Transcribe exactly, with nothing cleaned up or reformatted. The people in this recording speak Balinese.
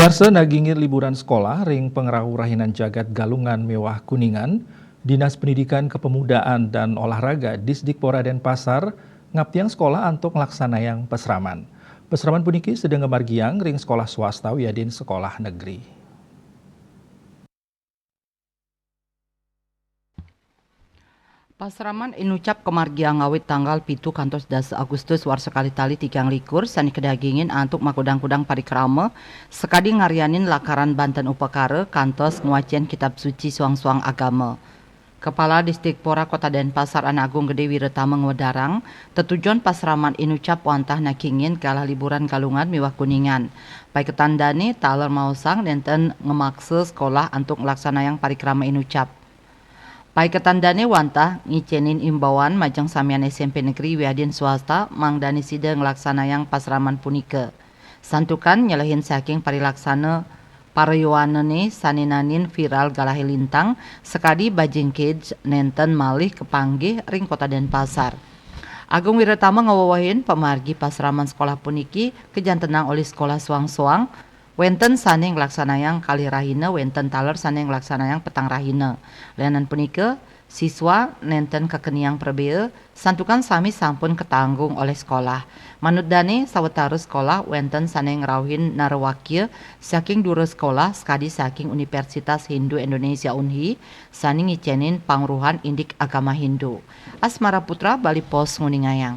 Miarsa, nagingin liburan sekolah ring pangrauh rahinan jagat Galungan miwah Kuningan, Dinas Pendidikan Kepemudaan dan Olahraga Disdikpora Denpasar ngaptiang sekolah antuk nglaksanayang pasraman. Pasraman puniki sida ngamargiang ring sekolah swasta wiadin sekolah negeri. Pasraman inucap kamargiang awit tanggal pitu kantos dasa Agustus warsa kalih tali tigang likur, sane kadagingin antuk makudang-kudang parikrama sakadi ngaryanin lakaran banten upakara kantos ngwacen kitab suci suang-suang agama. Kepala Disdikpora Kota Denpasar Anak Agung Gede Wiratama ngwedarang, tetujon pasraman inucap wantah nakingin galah liburan Galungan miwah Kuningan. Paiketan dane taler maosang nenten ngamaksa sekolah antuk nglaksanayang parikrama inucap. Paiketan dane wantah ngicenin imbauan majeng samian S M P negeri wiadin swasta mangdane sida nglaksanayang pasraman punika. Santukan nyelehin saking parilaksana parayuanane sane nanin viral galahe lintang sakadi bajing cage nenten malih kapanggih ring Kota Denpasar. Agung Wiratama ngawewehin pamargi pasraman sekolah puniki kajantenang olih sekolah soang-soang, wenten sane nglaksanayang kalih rahina, wenten taler sane nglaksanayang petang rahina. Lianan punika, siswa nenten kakeniang prabea, santukan sami sampun katanggung olih sekolah. Manut dane, sawatara sekolah wenten sane ngrauhin narawakya saking dura sekolah sakadi saking Universitas Hindu Indonesia Unhi sane ngicenin pangruhan indik agama Hindu. Asmara Putra, Bali Post, nguningayang.